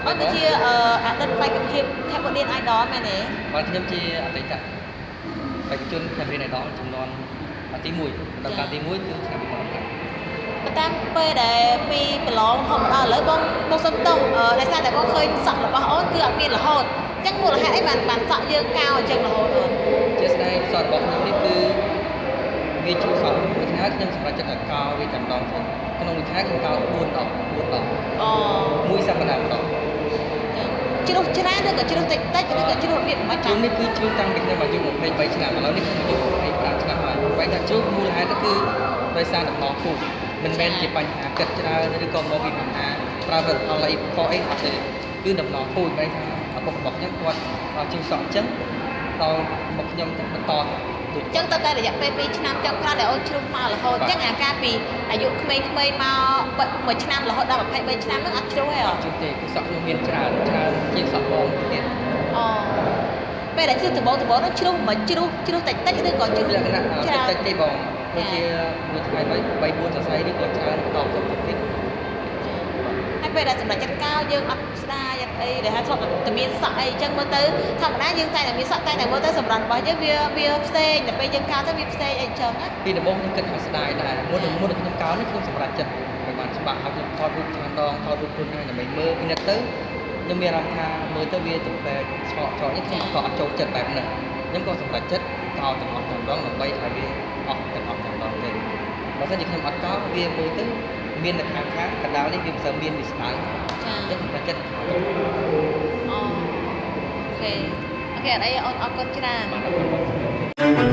អូនគឺជាអតីតបេក្ខភាព Cambodian Idol មែនទេ? បាទខ្ញុំជាអតីតបេក្ខជន Cambodian Idol ចំនួនទី1ដល់កាលទី1គឺឆ្នាំ2015 ប៉ុន្តែពេលដែលពីប្រឡងហូតមកដល់ឥឡូវបងបងសុំទោសដោយសារតែបងឃើញសក់របស់អូនគឺអត់មានរហូតអញ្ចឹងមូលហេតុអីបានបានសក់យើងកោអញ្ចឹងរហូតអូន? ជាស្ដែងសក់របស់ខ្ញុំនេះគឺវាជ្រុះសក់មួយខែខ្ញុំសម្រេចចិត្តថាកោវាតែម្ដងទៅក្នុងមួយខែខ្ញុំកោ4ដង4ដង អូ មួយសប្តាហ៍ម្ដង ជ្រុះច្រើនឬក៏ជ្រុះតិចតិចឬក៏ជ្រុះរបៀបមិន ជ្រុះនេះគឺជ្រុះតាំងពីខ្ញុំអាយុ23ឆ្នាំឥឡូវនេះខ្ញុំអាយុ25ឆ្នាំហើយបែរថាជ្រុះមូលហេតុគឺដោយសារដំណងពូជមិនមែនជាបញ្ហាគិតច្រើនឬក៏មកពីបញ្ហាប្រើផលិតផលអីខុសអីអត់ទេគឺដំណងពូជបែរថាឪពុករបស់ខ្ញុំគាត់ជ្រុះសក់អញ្ចឹងដល់មកខ្ញុំទៅបន្តដូច អញ្ចឹងទៅតែរយៈពេល2ឆ្នាំចុងក្រោយដែលអូនជ្រុះមករហូតអញ្ចឹងអាការពីអាយុក្មេងៗមកមួយឆ្នាំរហូតដល់23ឆ្នាំហ្នឹងអត់ជ្រុះទេ អត់ជ្រុះទេគឺសក់ខ្ញុំមានច្រើនច្រើនជាងសក់បងទៀត អូពេលដែលជ្រុះដំបូងដំបូងហ្នឹងជ្រុះមិនជ្រុះជ្រុះតិចតិចឬក៏ជ្រុះ លក្ខណៈ ច្រើន តិចទេបងដូចជាមួយថ្ងៃ3 4សរសៃឬក៏ច្រើនបន្តទៅទៀត ហើយពេលដែលសម្រេចចិត្តកោយើងអត់ស្ដាយអត់អីដែលថាធ្លាប់តែមានសក់អីអញ្ចឹងមើលទៅធម្មតាយើងតែតែមានសក់តែតែមើលទៅសម្រាប់របស់យើងវាវាផ្សេងតែពេលយើងកោទៅវាផ្សេងអីអញ្ចឹងណា ពីដំបូងខ្ញុំគិតថាស្ដាយដែរមុននឹងមុននឹងខ្ញុំកោនេះខ្ញុំសម្រេចចិត្តឲ្យបានច្បាស់ហើយខ្ញុំថតរូបច្រើនដងថតរូបខ្លួនឯងដើម្បីមើលពិនិត្យទៅខ្ញុំមានអារម្មណ៍ថាមើលទៅវាទំពេឆក់ឆក់នេះខ្ញុំក៏អត់ចូលចិត្តបែបហ្នឹងខ្ញុំក៏សម្រេចចិត្តកោទាំងអស់តែម្ដងដើម្បីឲ្យវាអស់ទាំងអស់តែម្ដងទេបើសិនជាខ្ញុំអត់កោវាមើលទៅមាននៅខាងខាងកណ្ដាលនេះវាមិនសូវមានវាស្ដើង ចា ខ្ញុំសម្រេចចិត្តកោ អូ OK OK អត់អីអូនអរគុណច្រើន បាទអរគុណបង។